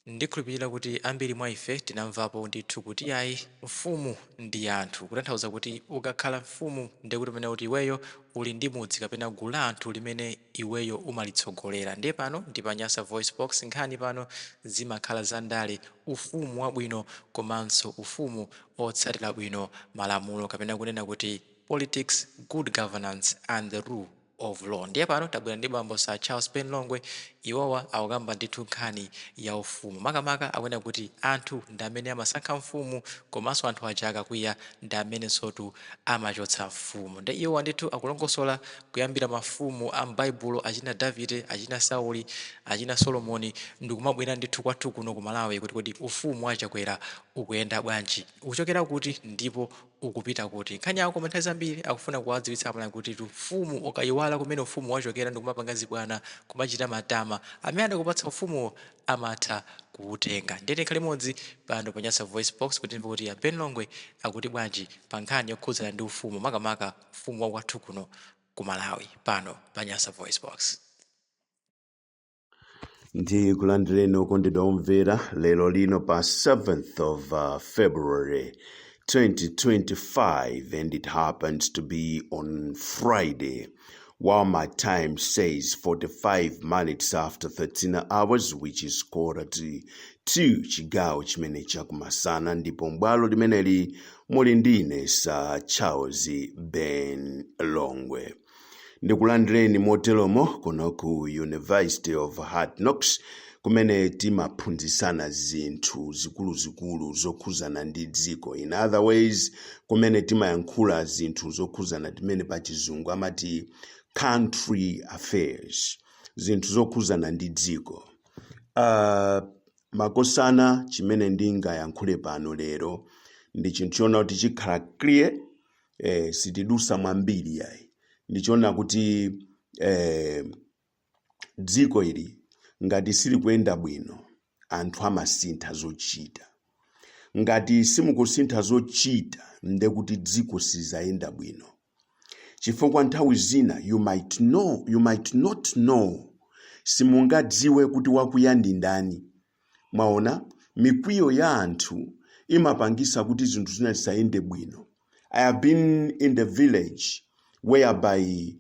Ndikhulupirira kuti ambiri mwa ife tinamvapo ndithu kuti ayi, mfumu ndi anthu, kutanthauza kuti ukakhala mfumu ndiye kuti pamene kuti iweyo uli ndi mudzi kapena gulu la anthu limene iweyo umalitsogolera. Ndiye pano ndi pa Nyasa Voice Box, nkhani pano zimakhala za ndale, ufumu wabwino komanso ufumu otsatira bwino malamulo, kapena kunena kuti politics, good governance and the rule of law. Ndiye pano tabwera ndi bambo Sir Charles Ben Longwe. Iwowa akukamba ndithu nkhani ya ufumu, makamaka akunena kuti anthu ndi amene amasankha mfumu, komanso anthu aja akakwiya ndi amenensotu amachotsa mfumu. Ndi iwowa ndithu akulongosola kuyambira mafumu a m'Baibulo, achina Davide, achina Sauli, achina Solomoni, ndikumabwera ndithu kwathu kuno ku Malawi, kuti kodi ufumu wa Chakwera ukuyenda bwanji, ukuchokera kuti ndipo ukupita kuti? Nkhani yako, koma nthawi zambiri akufuna kuwadziwitsa Amalawi kuti ufumu, ukayiwala kumene ufumu wachokera ndikumapanga zibwana, kumachita matama, amene adakupatsa ufumuwo amatha kuwutenga. Ndiye tikhale limodzi pano pa Nyasa Voice Box kuti timve kuti a Ben Longwe akuti bwanji pa nkhani yokhudzana ndi ufumu, makamaka ufumu wa kwathu kuno ku Malawi, pano pa Nyasa Voice Box. Ndi kulandireni okondedwa omvera lero lino pa 7th of February 2025, and it happens to be on Friday, while my time says 45 minutes after 13 hours, which is quarter to 2, chigawo chimene chakumasana. Ndipo m'bwalo limeneli muli ndine Sir Charles Ben Longwe. Ndikulandireni moteromo kuno ku University of Hard Knocks, kumene timaphunzitsana zinthu zikuluzikulu zokhuzana ndi dziko, in other ways, kumene timayankhula zinthu zokhuzana timene pa Chizungu amati country affairs, zinthu zokhuzana ndi dziko. Makosana, chimene ndingayankhule pano lero ndi chinthu choona kuti chikhala clear, sitidusa mwambiri yayi. Ndichoona kuti dziko ili ngati silikuyenda bwino, anthu amasintha zochita. Ngati simukusintha zochita, ndekuti dziko sizayenda bwino, chifukwa nthawi zina you might not know, simungadziwe kuti wakwiya ndi ndani. Mwaona, mikwiyo ya anthu imapangisa kuti zinthu zina zisayende bwino. I have been in the village whereby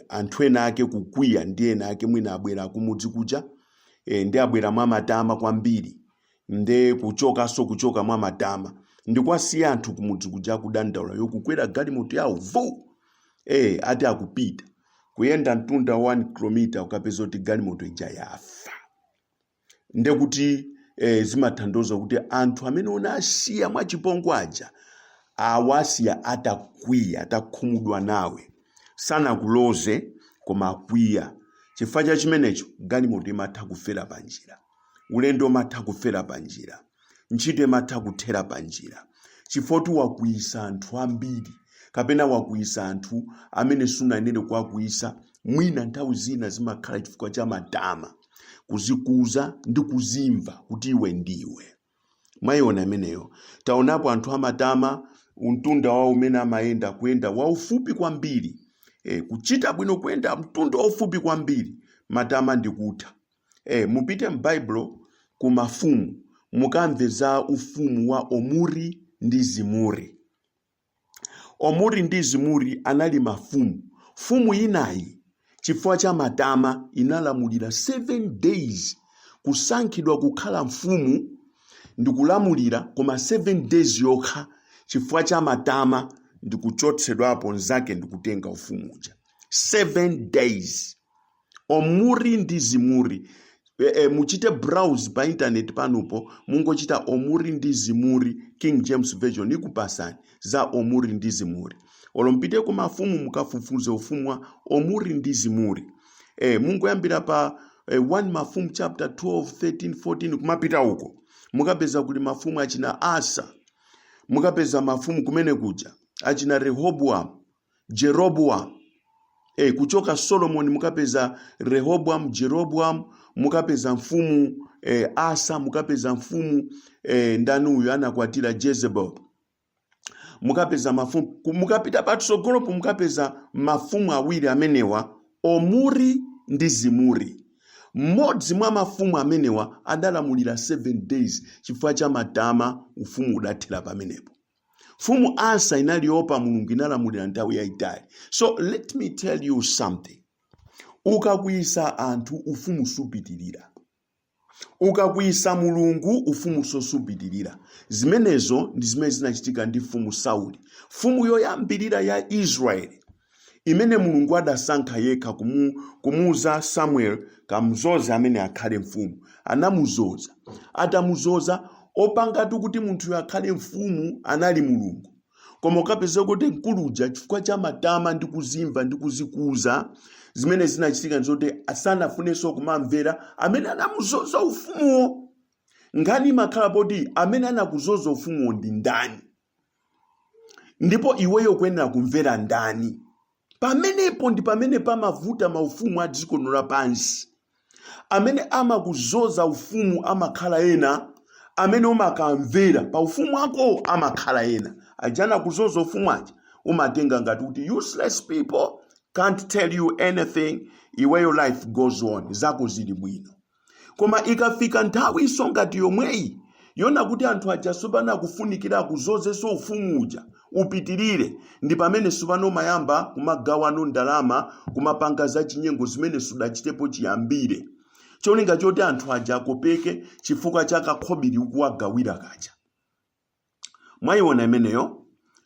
anthu ena ake kukwiya ndi ena ake, mwina abwera kumudzi kuja, ndi abwera mwamatama kwambiri, nde kuchokanso kuchoka mwamatama, ndikwasiya anthu kumudzi kuja kudandaula, yokukwera galimoto yawo vu, ati akupita kuyenda mtunda 1 km, ukapeza kuti galimoto ija yafa. Ndekuti zimathandiza kuti anthu amene unasiya mwachipongwe aja awasiya atakwiya, atakhumudwa nawe. Sanakuloze, koma akwiya. Chifukwa cha chimenecho, galimoto imatha kufera panjira, ulendo umatha kufera panjira, ntchito imatha kuthera panjira, chifukwa kuti wakwiyisa anthu ambiri kapena wakwiyisa anthu amene sunayenere kuwakwiyisa. Mwina nthawi zina zimakhala chifukwa cha matama, kuzikuza ndi kuzimva kuti iwe ndiwe. Mwayiona imeneyo? Taonapo anthu amatama, mtunda wawo umene amayenda, kuyenda waufupi kwambiri, kuchita bwino kuyenda mtunda waufupi kwambiri, matama ndikutha. Mupite m'Baibulo ku Mafumu, mukamve za ufumu wa Omuri ndi Zimuri. Omuri ndi Zimuri anali mafumu. Mfumu inayi, chifukwa cha matama, inalamulira 7 days. Kusankhidwa kukhala mfumu ndikulamulira koma 7 days yokha, chifukwa cha matama ndikuchotsedwapo, nzake ndikutenga ufumu uja. 7 days, Omuri ndi Zimuri. Muchite browse pa internet panopo, mungochita Omuri ndi Zimuri, King James Version ikupasani za Omuri ndi Zimuri. Olo mpite ku Mafumu, mukafufuze ufumu wa Omuri ndi Zimuri. Mungoyambira pa 1 Mafumu chapter 12, 13, 14 kumapita uko, mukapeza kuli mafumu achina Asa, mukapeza mafumu kumene kuja achina Rehoboam, Jeroboam. Kuchoka Solomon mukapeza Rehoboam, Jeroboam, mukapeza mfumu Asa, mukapeza mfumu ndani uyu anakwatira Jezebel, mukapeza mafumu. Mukapita patsogolopo mukapeza mafumu awiri amenewa, Omuri ndi Zimuri. Mmodzi mwa mafumu amenewa adalamulira 7 days chifukwa cha matama, ufumu udathera pamenepo. Mfumu Asa inali yopa Mulungu, inalamulira nthawi yayitali. So let me tell you something: ukakwiyisa anthu, ufumu supitirira. Ukakwiyisa Mulungu, ufumu supitirira. Zimenezo ndi zimene zinachitika ndi Mfumu Sauli, mfumu yoyambirira ya Israeli imene Mulungu adasankha yekha kumuuza Samuel, "Kamuzoze amene akhale mfumu." Anamuzoza. Atamuzoza, opangatu kuti munthuyo akhale mfumu anali Mulungu, koma ukapeza kuti mkuluja, chifukwa cha matama ndi kuzimva ndi kuzikuza, zimene zinachitika nzoti asanafunenso kumamvera amene anamuzoza ufumuwo. Nkhani imakhala poti amene anakuzoza ufumuwo ndi ndani, ndipo iweyo kuyenera kumvera ndani? Pamenepo ndi pamene pamavuta maufumu a dziko lino lapansi. Amene amakuzoza ufumu amakhala ena, amene umakamvera pa ufumu wako amakhala ena. Aja anakuzoza ufumu aja umatenga ngati kuti useless people, can't tell you anything. Iweyo life goes on, zako zili bwino. Koma ikafika nthawi ngati yomweyi yona kuti anthu aja sopano akufunikira akuzozenso ufumu uja upitirire, ndi pamene sopano mayamba kumagawano ndalama, kumapanga zachinyengo zimene sudachitepo chiyambire, cholinga choti anthu aja akopeke chifukwa cha kakhobiri ukuwagawira kaja. Mwayiona imeneyo?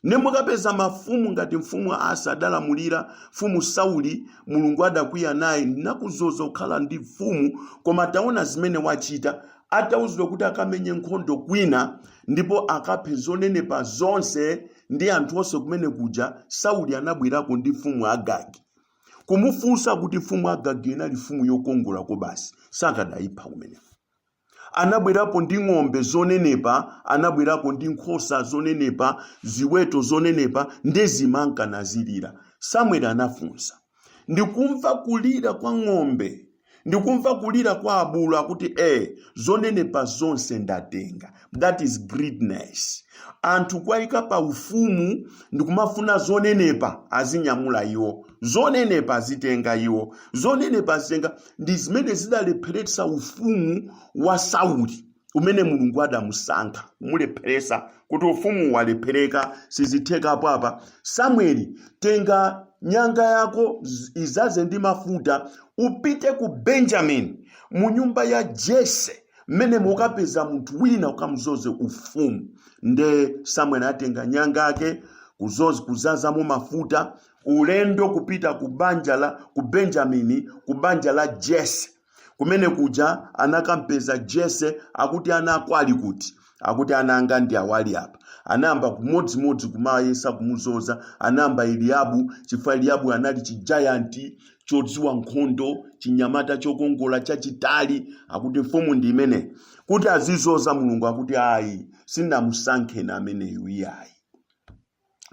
Nemukapeza mafumu ngati Mfumu Asa adalamulira. Mfumu Sauli, Mulungu adakwiya naye: "Ndinakuzoza kukhala ndi mfumu, koma taona zimene wachita." Atauzidwa kuti akamenye nkhondo kwina ndipo akaphe zonenepa zonse ndi anthu onse kumene kuja, Sauli anabwerako ndi Mfumu Agagi kumufunsa kuti, Mfumu Agagi inali mfumu yokongolako basi, sakadayipha kumeneko. Anabwerapo ndi ng'ombe zonenepa, anabwerako ndi nkhosa zonenepa, ziweto zonenepa, ndezimanka nazilira. Samueli anafunsa, "Ndikumva kulira kwa ng'ombe, ndikumva kulira kwa abulu." Akuti, "Zonenepa zonse ndatenga." That is greediness. Anthu kwayika pa ufumu ndikumafuna zonenepa azinyamula iwo, zonenepa azitenga iwo, zonenepa azitenga. Ndi zimene zidalepheretsa ufumu wa Sauli umene Mulungu adamusankha, kumulepheresa kuti ufumu walephereka, sizithekapo apa. "Samueli, tenga nyanga yako, izaze ndi mafuta, upite ku Benjamin mu nyumba ya Jese, mmene mukapeza munthu wina, ukamuzoze ufumu." Nde Samueli atenga nyanga yake, kuzazamo mafuta, ulendo kupita ku banja la ku Benjamini, ku banja la Jese. Kumene kuja anakampeza Jese. Akuti, "Ana ako ali kuti?" Akuti, "Ana anga ndi awali apa." Anayamba kumodzimodzi kumayesa kumuzoza. Anayamba Eliabu, chifukwa Eliabu anali chigiant chodziwa nkhondo, chinyamata chokongola chachitali. Akuti, "Mfumu ndi imene kuti azizoza." Mulungu akuti, "Ayi, sinamusankheni ameneyu iyayi."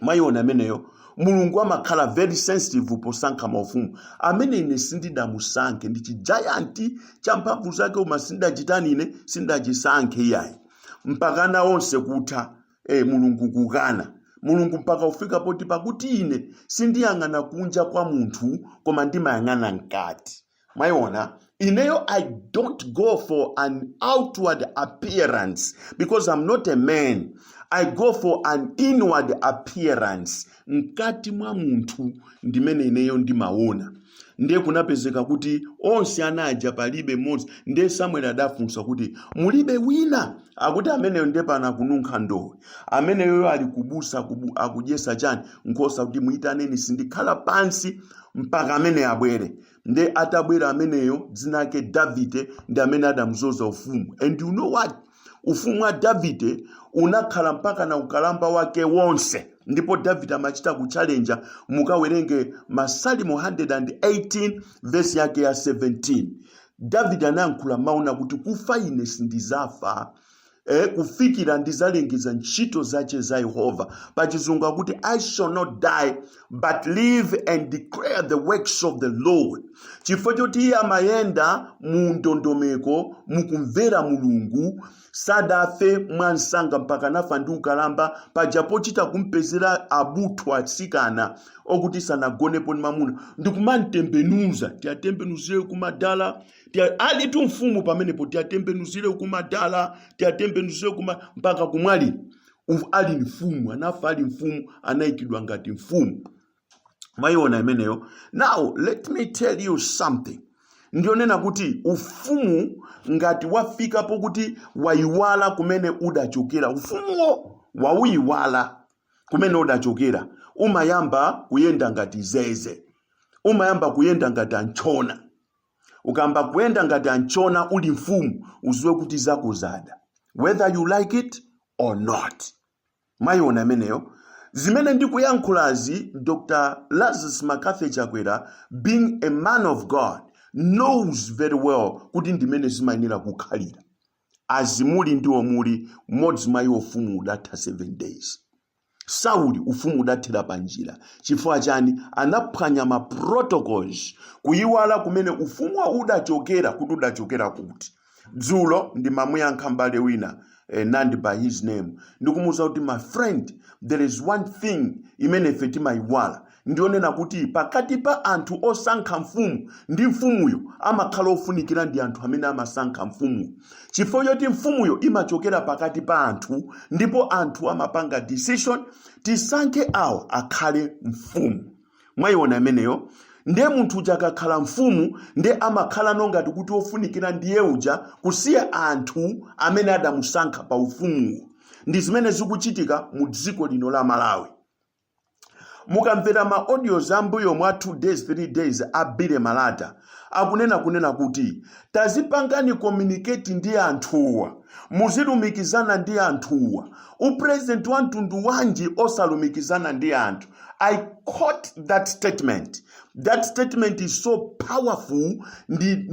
Mwayiona ameneyo? Mulungu amakhala very sensitive posankha maufumu. Amene ine sindidamusankhe ndi chigiant cha mphamvu zake, koma sindachitani, ine sindachisankhe iyayi. Mpakana onse kutha, Mulungu kukana. Mulungu mpaka kufika poti, "Pakuti ine sindiyang'ana kunja kwa munthu, koma ndimayang'ana mkati." Mwayiona ineyo? I don't go for an outward appearance because I'm not a man. I go for an inward appearance. Mkati mwa munthu ndimene ineyo ndimaona. Ndiye kunapezeka kuti onse anaja palibe mmodzi. Ndiye Samuel adafunsa kuti, "Mulibe wina?" Akuti, "Ameneyo ndiye pana kununkha ndowe, ameneyoyo ali kubusa, akudyesa chani, nkhosa." Kuti, "Muyitaneni, sindikhala pansi mpaka amene abwere." Nde atabwera ameneyo, dzina ake Davide, ndi amene adamuzoza ufumu. And you know what? Ufumu wa Davide unakhala mpaka na ukalamba wake wonse. Ndipo Davide amachita kuchallenja. Mukawerenge Masalimo 118 vesi yake ya 17, Davide anayankhula mawu kuti, "Kufa ine sindizafa, kufikira ndizalengeza ntchito zace za Yehova." Pachizungu akuti, "I shall not die but live and declare the works of the Lord." Chifukwa choti iye amayenda mu ndondomeko, mukumvera Mulungu, sadafe mwansanga mpaka nafa ndi ukalamba. Paja pochita kumpezera abuthu atsikana okuti sanagonepo ndi mamuna, ndikumantembenuza, tiatembenuzire kumadala. Alitu mfumu pamenepo, tiatembenuzire kumadala, tiatembenuzire kuma mpaka kumwalira. Ali mfumu, anafa ali mfumu, anayikidwa ngati mfumu. Mwayiona imeneyo? Now let me tell you something. Ndionena kuti ufumu ngati wafika pokuti wayiwala kumene udachokera, ufumuwo wauyiwala kumene udachokera, umayamba kuyenda ngati zeze, umayamba kuyenda ngati anchona. Ukamba kuyenda ngati anchona uli mfumu, uziwe kuti zako zada, whether you like it or not. Mwayiona imeneyo? Zimene ndikuyankhulazi, Dr Lazarus McCarthy Chakwera, being a man of God, knows very well kuti ndimene zimayenera kukhalira. Azimuli ndiwo muli mmodzi mwa iwo, ufumu udatha 7 days. Sauli, ufumu udathera panjira. Chifukwa chani? Anaphwanya ma protocols, kuyiwala kumene ufumu udachokera, kuti udachokera kuti. Dzulo ndimamuyankha mbale wina, Nandi by his name, ndikumuwuza kuti, "My friend, there is one thing imene ife timayiwala, ndionena kuti pakati pa anthu osankha mfumu ndi mfumuyo, amakhala ofunikira ndi anthu amene amasankha mfumuyo, chifukwa choti mfumuyo imachokera pakati pa anthu, ndipo anthu amapanga decision, tisankhe awa akhale mfumu." Mwayiona imeneyo? Ndiye munthu uja akakhala mfumu, ndiye amakhala nongati kuti ofunikira ndiye uja, kusiya anthu amene adamusankha pa ufumuwo. Ndi zimene zikuchitika mu dziko lino la Malawi. Mukamvera ma audios ambuyo mwa 2 days, 3 days, a Billy Malata akunena kunena kuti tazipangani communicate ndi anthuwa, muzilumikizana ndi anthuwa. Upresident wa mtundu wanji osalumikizana ndi anthu? I quote that statement. That statement is so powerful. Ndi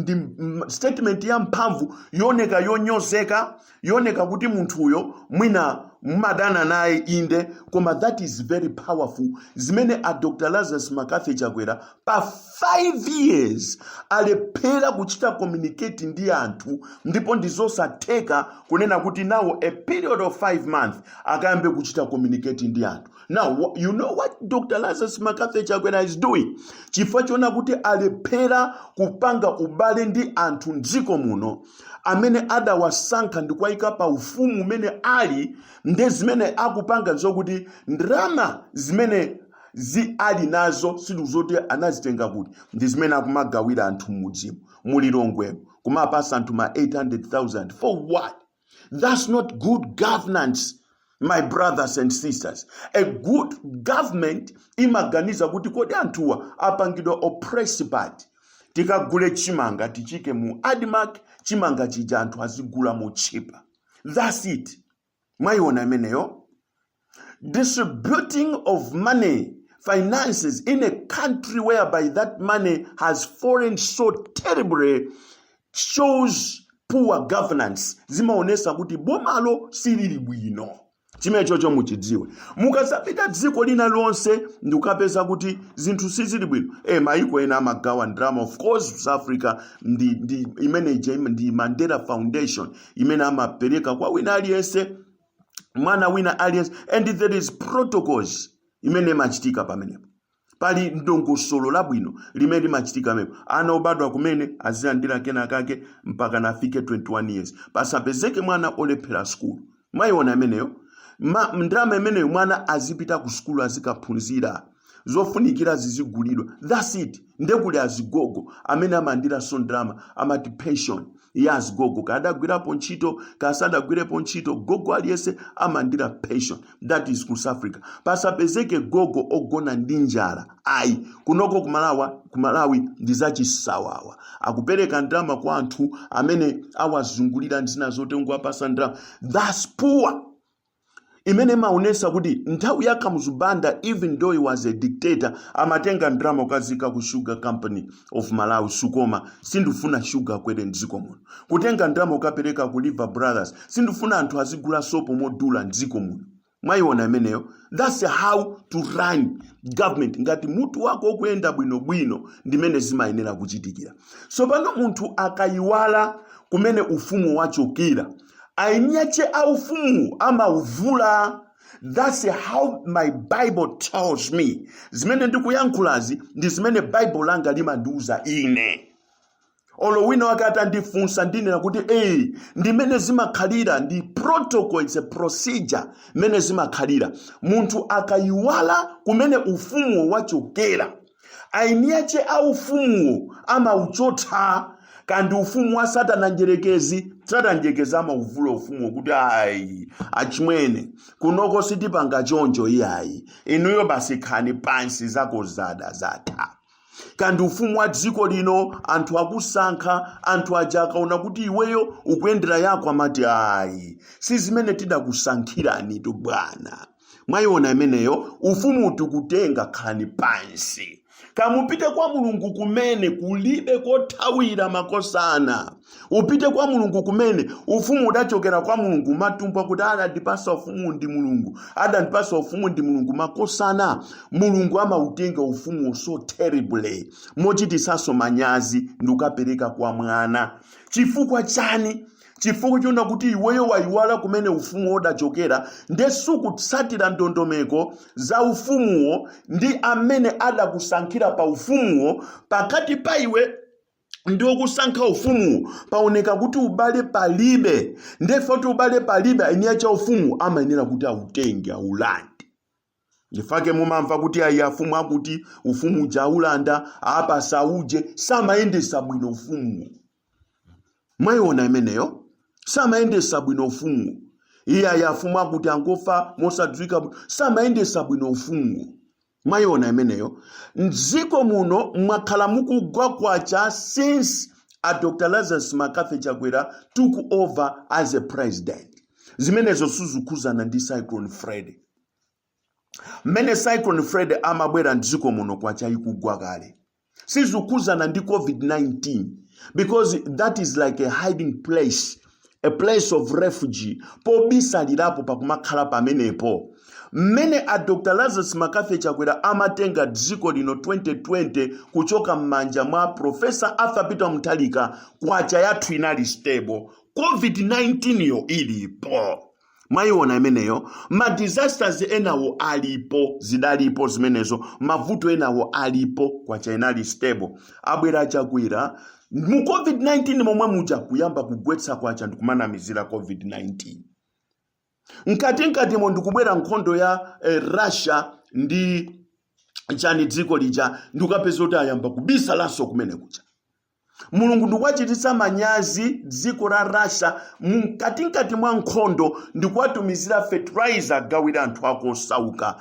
statement ya mphamvu, yoneka yonyozeka, yoneka kuti munthuyo mwina mumadana naye, inde, koma that is very powerful. Zimene a Dr Lazarus McCarthy Chakwera pa 5 years alephera kuchita communicate ndi anthu, ndipo ndizosatheka kunena kuti now a period of 5 months akayambe kuchita communicate ndi anthu. Now you know what Dr Lazarus McCarthy Chakwera is doing? Chifukwa chiona kuti alephera kupanga ubale ndi anthu mdziko muno amene adawasankha ndi kuwayika pa ufumu umene ali, nde zimene akupanga zokuti ndalama zimene zi ali nazo, sizoti anazitenga kuti, ndi zimene akumagawira anthu m'mudzimo mulilongwemo, kumapasa anthu ma 800,000. For what? That's not good governance, my brothers and sisters. A good government imaganiza kuti kodi anthuwa apangidwa oppress pati? Tikagule chimanga, tichike mu ADMARC, chimanga chija anthu azigula mochipa. That's it. Mwayiona imeneyo? Distributing of money, finances in a country whereby that money has fallen so terribly shows poor governance. Zimaonesa kuti bomalo silili bwino. Chimene chocho muchidziwe. Mukasapita dziko lina lonse ndikukapeza kuti zinthu sizili bwino, maiko ena amagawa ndalama. Of course, South Africa ndi imene ija ndi Mandela Foundation imene amapereka kwa wina aliyense, mwana wina aliyense, and there is protocols imene imachitika pamenepo. Pali ndongosolo labwino limene limachitika pamenepo. Ana obadwa kumene azilandira kena kake mpaka nafike 21 years, pasapezeke mwana olephera skulu. Mwayiona imeneyo? Ndalama imeneyo, mwana azipita ku sukulu, azikaphunzira, zofunikira zizigulidwa. That's it. Ndekuli azigogo amene amalandiranso ndalama, amati pension ya azigogo, kadagwirapo ntchito, kasadagwirepo ntchito, gogo aliyense amalandira pension. That is ku South Africa. Pasapezeke gogo ogona ndi njala, ayi. Kunoko kumalawi ndi zachisawawa. Akupereka ndalama kwa anthu amene awazungulira ndi zina apasa ndalama. That's poor. Imene imaonesa kuti nthawi ya Kamuzu Banda, even though he was a dictator, amatenga ndalama kukazika ku Sugar Company of Malawi, SUCOMA. Sindifuna sugar akwere mdziko muno. Kutenga ndalama kukapereka ku Lever Brothers, sindifuna anthu azigula sopo modula mdziko muno. Mwayiona imeneyo? That's how to run government. Ngati mutu wako ukuyenda bwinobwino, ndimene zimayenera kuchitikira. So pano munthu akayiwala kumene ufumu wachokera, ainyache a ufumu amauvula. That's how my Bible tells me. Zimene ndikuyankhulazi ndi zimene Bible langa limandiuza ine. Olo wina wake atandifunsa, ndinena kuti eyi, ndimene zimakhalira, ndi protocol, it's a procedure mmene zimakhalira. Munthu akayiwala kumene ufumuwo wachokera, aini ache a ufumuwo amauchotsa. Kandi ufumu wa Satana njerekezi, Satana njerekezi amauvula ufumuwo kuti, "Ayi achimwene, kunoko sitipanga choncho iyayi, inuyo basi khani pansi, zako zada zatha." Kandi ufumu wa dziko lino, anthu akusankha, anthu aja akaona kuti iweyo ukuyendera yako, amati, "Ayi, si zimene tidakusankhirani tu bwana. Mwayiona imeneyo? Ufumu tikutenga, khalani pansi, kamupite kwa Mulungu kumene kulibe kothawira." Makosana, upite kwa Mulungu kumene ufumu udachokera kwa Mulungu. Matumbwa kuti adandipasa ufumu ndi Mulungu, adandipasa ufumu ndi Mulungu. Makosana, Mulungu amautenga ufumu so terribly, mochitisanso manyazi, ndi kukapereka kwa mwana. Chifukwa chani? Chifukwa chona kuti iweyo wayiwala kumene ufumu udachokera, nde sukutsatira ndondomeko za ufumuwo ndi amene adakusankhira pa ufumuwo. Pakati pa iwe ndi wokusankha ufumuwo paoneka kuti ubale palibe. Ndefe kuti ubale palibe, eni acha ufumu amayenera kuti autenge, aulande. Ndifake mumamva kuti ayi, afumu akuti ufumu uja aulanda, apasa uje, samayendesa bwino ufumuwo. Mwayiona imeneyo? Samayendesa bwino ufumuwo. Iye ayi, afumu akuti angofa mosadziwika bwino, samayendesa bwino ufumuwo. Mwayiona imeneyo? Mdziko muno mwakhala mukugwa kwacha since a Dr Lazarus McCarthy Chakwera took over as a president. Zimenezo sizikhuzana ndi Cyclone Freddy. Mmene Cyclone Freddy amabwera mdziko muno, kwacha ikugwa kale. Sizikhuzana ndi COVID-19 because that is like a hiding place, a place of refuge, pobisalirapo, pakumakhala pamenepo. Mmene a Dr Lazarus McCarthy Chakwera amatenga dziko lino 2020 kuchoka m'manja mwa Professor Arthur Peter Mutharika, kwacha yathu inali stable. COVID-19 yo ilipo. Mwayiona imeneyo? Ma disasters enawo alipo, zidalipo zimenezo, mavuto enawo alipo, kwacha inali stable. Abwera Chakwera mu COVID-19 momwe muja, kuyamba kugwetsa kwacha ndikumanamizira COVID-19. Mkatikatimo ndikubwera nkhondo ya Russia ndi chani, dziko lija, ndikukapeza kuti ayamba kubisalanso kumene kuja. Mulungu ndikuwachititsa manyazi dziko la Russia mkatikati mwa nkhondo, ndikuwatumizira fertilizer agawira anthu ako osauka,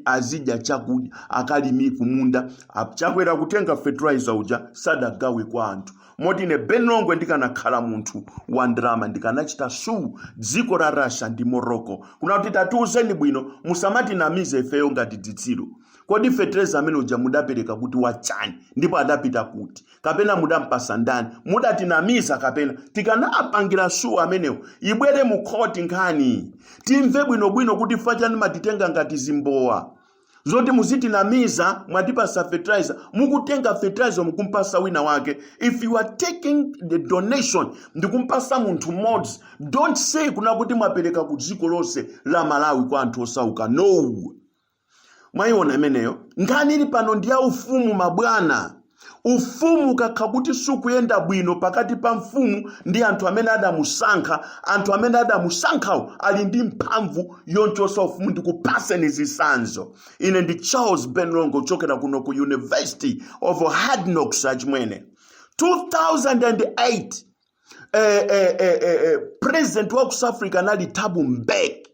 azidya chakudya, akalimi kumunda. Chakwera kutenga fertilizer uja, sadagawe kwa anthu. Moti ine Ben Longwe ndikanakhala munthu wa ndalama, ndikanachita sue dziko la Russia ndi Morocco kuna kuti, "Tatiuzeni bwino, musamatinamize ifeyo ngati dzitsiru. Kodi fertilizer amene uja mudapereka kuti wachani, ndipo adapita kuti, kapena mudampasa ndani? Mudatinamiza kapena?" Tikanapangira sue amenewo, ibwere mu khoti nkhani, timve bwinobwino kuti fachani matitenga ngati zimbowa zoti muzitinamiza. Mwatipasa fertilizer, mukutenga fertilizer mukumpasa wina wake. If you are taking the donation ndikumpasa munthu mmodzi, don't say kuna kuti mwapereka ku dziko lonse la Malawi kwa anthu osauka. No. Mwayiona imeneyo? Nkhani ili pano ndi ya ufumu, mabwana. Ufumu kakha kuti sukuyenda bwino pakati pa mfumu ndi anthu amene adamusankha, anthu amene adamusankhawo ali ndi mphamvu yonchosa ufumu. Ndikupaseni zitsanzo. Ine ndi Charles Ben Longwe kuchokera kuno ku University of Hard Knocks. Achimwene, 2008 president wa ku South Africa anali Thabo Mbeki.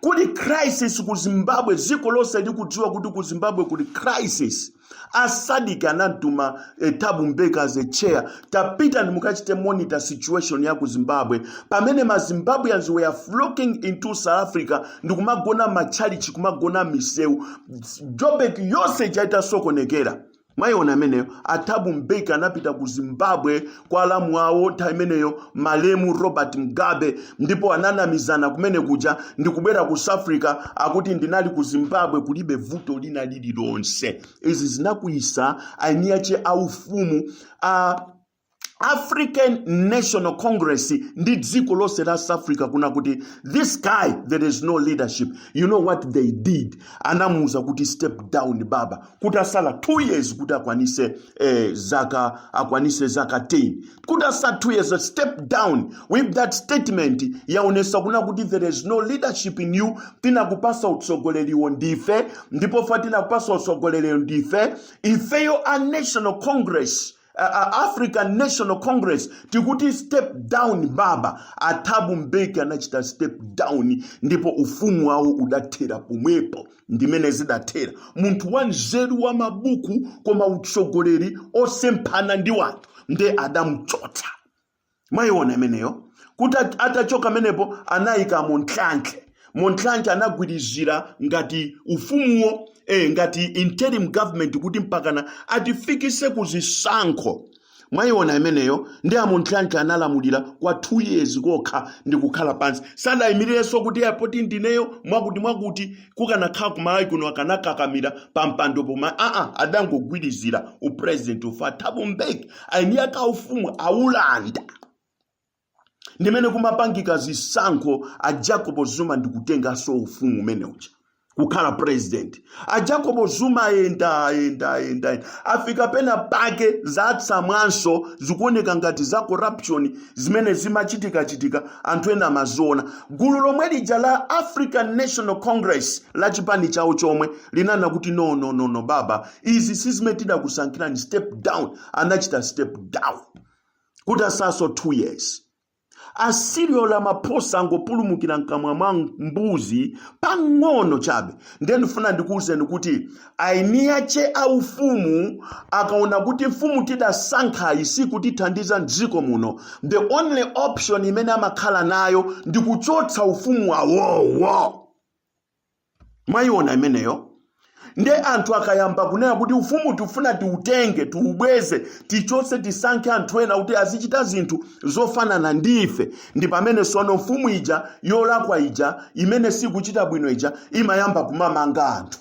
Kuli crisis ku Zimbabwe, dziko lonse likudziwa kuti ku Zimbabwe kuli crisis. A SADC anatuma Thabo Mbeki as a chair, "Tapita mukachite monitor situation ya ku Zimbabwe," pamene ma Zimbabweans were flocking into South Africa ndikumagona matchalichi, kumagona misewu, Joburg yonse ichaita sokonekera. Mwayiona imeneyo? A Thabo Mbeki anapita ku Zimbabwe kwa alamu awo nthawi imeneyo, malemu Robert Mugabe, ndipo ananamizana kumene kuja ndikubwera ku South Africa akuti, "Ndinali ku Zimbabwe, kulibe vuto lina lililonse." Izi zinakwiyisa eni ache aufumu a African National Congress ndi dziko lonse la South Africa kuna kuti this guy, there is no leadership. You know what they did? Anamuuza kuti, "Step down, baba," kuti asala 2 years kuti akwanise zaka 10, kuti asala 2 years, "Step down." With that statement yaonesa kuna kuti there is no leadership in you. Tinakupasa utsogoleriwo ndife, ndipo fa tinakupasa utsogoleriwo ndife ifeyo a National Congress, African National Congress, tikuti step down, baba. A Thabo Mbeki anachita step down, ndipo ufumu wawo udathera pomwepo. Ndimene zidathera. Munthu wa nzeru, wa mabuku, koma utsogoleri osemphana ndi wanthu, nde adamuchotsa. Mwayiona imeneyo? Kuti atachoka amenepo, anayika Motlanthe. Motlanthe anagwirizira ngati ufumuwo, ngati interim government, kuti mpakana atifikise ku zisankho. Mwayiona imeneyo? Ndi a Motlanthe analamulira kwa 2 years kokha ndi kukhala pansi. Sadayimirirenso kuti apoti ndineyo mwakuti mwakuti. Kukanakhala kumalawi kuno, akanakakamira pa mpando poma aa adangogwirizira upresident ufa Thabo Mbeki. Aini aka ufumu aulanda. Ndimene kumapangika zisankho, a Jacob Zuma ndikutenganso ufumu umene uja kukhala president. A Jacob Zuma ayenda, ayenda, ayenda, ayenda, afika pena pake zatsamwanso, zikuoneka ngati za corruption zimene zimachitikachitika, anthu ena amaziona. Gulu lomwe lija la African National Congress, la chipani chawo chomwe, linana kuti, "No, no, no, no, baba, izi sizimene tidakusankhirani, step down." Anachita step down kuti asaso 2 years. A Cyril Ramaphosa angopulumukira mkamwa mwa mbuzi pang'ono chabe. Ndiye ndifuna ndikuwuzeni kuti aini ache aufumu akaona kuti mfumu tidasankhayi sikutithandiza mdziko muno, the only option imene amakhala nayo ndi kuchotsa ufumu wawowo. Mwayiona imeneyo? Nde anthu akayamba kunena kuti ufumu tifuna tiutenge, tiubweze, tichotse, tisankhe anthu ena kuti azichita zinthu zofanana ndife, ndi pamene sono mfumu ija yolakwa ija, imene sikuchita bwino ija, imayamba kumamanga anthu.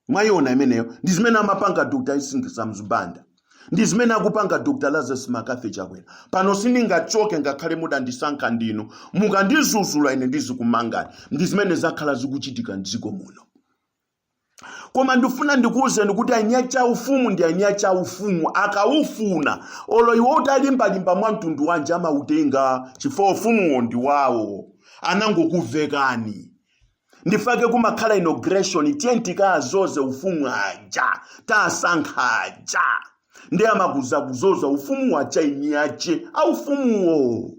Mwayiona imeneyo? Ndi zimene amapanga Dr Hastings Kamuzu Banda, ndi zimene akupanga Dr Lazarus McCarthy Chakwera pano. "Sindingachoke ngakhale mudandisankha ndinu. Mukandizuzula ine, ndizikumangani." Ndi zimene zakhala zikuchitika mdziko muno. Koma ndifuna ndikuwuzeni kuti eni ache aufumu ndi eni ache aufumu. Akaufuna, olo iwe utalimbalimba mwa mtundu wanji, amautenga, chifukwa ufumuwo ndi wawo, anangokuvekani. Ndifake kumakhala inauguration, tiye tikazoze ufumu aja tasankha aja. Ndi amakuza kuzoza ufumu wacha eni ache aufumuwo.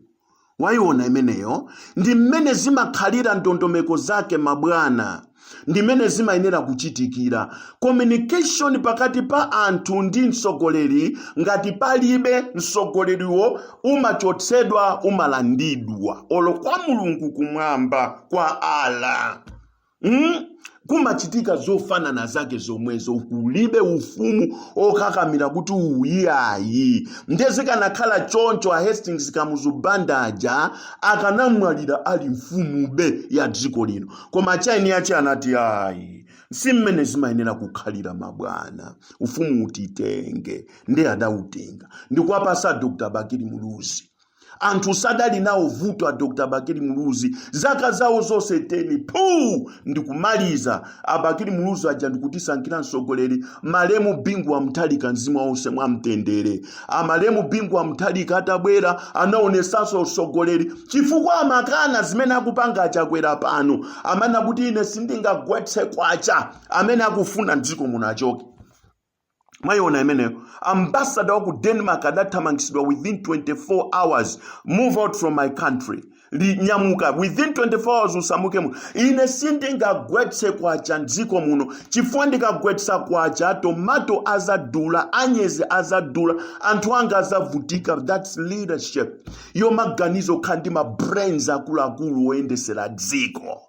Wayiona imeneyo? Ndi mmene zimakhalira ndondomeko zake, mabwana, ndi mmene zimayenera kuchitikira. Communication pakati pa anthu ndi mtsogoleri, ngati palibe, mtsogoleriwo umachotsedwa, umalandidwa. Olo kwa Mulungu kumwamba, kwa Allah, Kumachitika zofanana zake zomwezo. Kulibe ufumu okakamira kuti uyiayi. Ndezikanakhala choncho, a Hastings Kamuzu Banda aja akanamwalira ali mfumube ya dziko lino. Koma chaini yache anati, "Ayi, si mmene zimayenera kukhalira, mabwana, ufumu utitenge." Ndi adautenga ndikuwapasa Dr Bakili Muluzi. Anthu sadali nawo vuto a Dr Bakili Muluzi zaka zawo zonse 10 phu ndikumaliza. Abakili Muluzi aja ndikutisankhira mtsogoleri, malemu Bingu wa Mutharika, mzimu wonse mwamtendere. Amalemu Bingu wa Mutharika atabwera, anaonesanso utsogoleri, chifukwa amakana zimene akupanga Achakwera pano. Amene akuti, "Ine sindingagwetse kwacha, amene akufuna mdziko muno achoke." Mwayiona imeneyo? Ambassador wa ku Denmark adathamangitsidwa within 24 hours. "Move out from my country. Nyamuka within 24 hours, usamuke muno. Ine sindingagwetse kwacha mdziko muno, chifukwa ndikagwetsa kwacha, tomato azadula, anyezi azadula, anthu anga azavutika." That's leadership yomaganizo, kukhala ndi ma brains akuluakulu oyendesera dziko.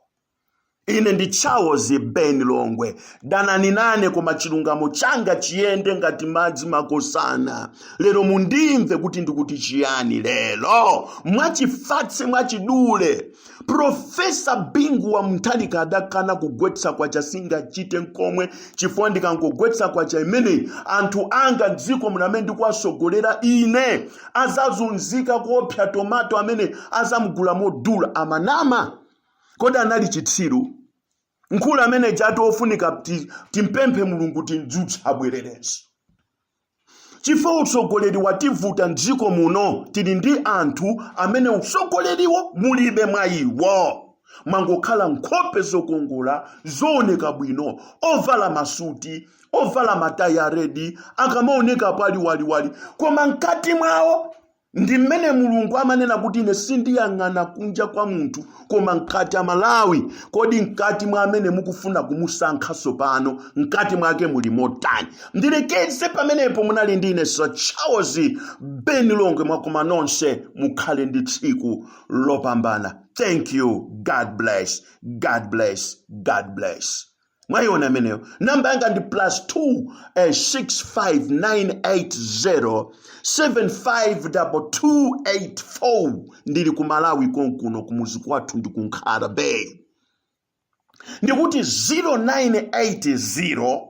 Ine ndi Charles Ben Longwe. Danani nane, koma chilungamo changa chiyende ngati madzi, makosana. Lero mundimve kuti ndikuti chiyani lero, mwachifatse, mwachidule. Professor Bingu wa Mutharika adakana kugwetsa kwacha. Singachite nkomwe, chifukwa ndikangogwetsa kwacha imeneyi, anthu anga mdziko muno amene ndikuwasogolera ine azazunzika kuopsa tomato amene azamugula modula. Amanama. Kodi anali chitsiru mkulu amene chati ofunika timpemphe Mulungu timdzutse abwererenso, chifukwa utsogoleri wativuta mdziko muno. Tili ndi anthu amene utsogoleriwo mulibe mwa iwo, mwangokhala nkhope zokongola, zooneka bwino, ovala masuti, ovala matayi a red, akamaoneka pali waliwali, koma mkati mwawo ndi mmene Mulungu amanena kuti, "Ine sindiyang'ana kunja kwa munthu, koma mkati." Amalawi, kodi mkati mwa amene mukufuna kumusankha tsopano, mkati mwake muli motani? Ndilekeze pamenepo. Munali ndi ine Sir Charles Ben Longwe. Mwakoma nonse, mukhale ndi tsiku lopambana. Thank you. God bless, God bless, God bless. Mwayiona imeneyo? Namba yanga ndi +2 65980 752284. Ndili ku Malawi konkuno, kumuzi kwathu ndi ku Nkhata Bay. Ndikuti 0980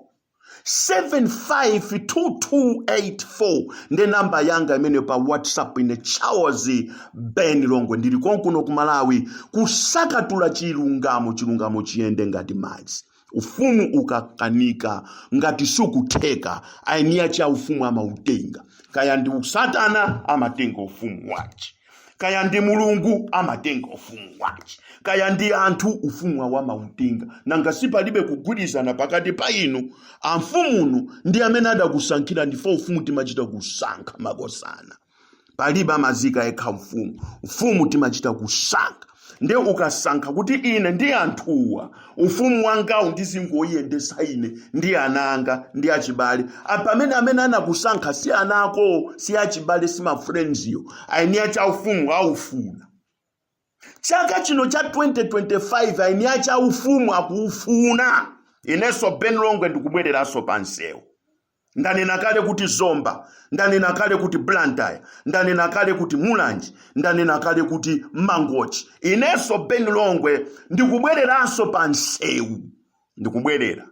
752284 ndi namba yanga imeneyo pa WhatsApp. Ine Charles Ben Longwe, ndili konkuno ku Malawi kusakatula chilungamo. Chilungamo chiyende ngati madzi. Ufumu ukakanika, ngati sukutheka, ainiya cha ufumu amautenga. Kaya ndi Satana, amatenga ufumu wace. Kaya ndi Mulungu, amatenga ufumu wace. Kaya ndi anthu, ufumu awo amautenga. Nanga sipalibe kugwirizana pakati pa inu amfumunu ndi amene adakusankhira? Ndifo ufumu timachita kusankha, makosana. Palibe amazika yekha mfumu. Ufumu timachita kusankha. Ndiye ukasankha kuti ine ndi anthuwa, ufumu wangawu ndizingoyendesa ine ndi ana anga ndi achibale, pamene amene anakusankha si ana ako, si achibale, si ma friendsyo, aini cha ufumu aufuna. Chaka chino cha 2025 aini acha ufumu akuufuna. Inenso Ben Longwe ndikubwereranso pa msewu. Ndanena kale kuti Zomba, ndanena kale kuti Blantyre, ndanena kale kuti Mulanje, ndanena kale kuti Mangochi. Inenso Ben Longwe ndikubwereranso pa msewu, ndikubwerera.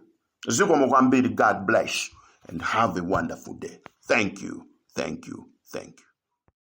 Zikomo kwambiri. God bless and have a wonderful day. Thank you, thank you, thank you.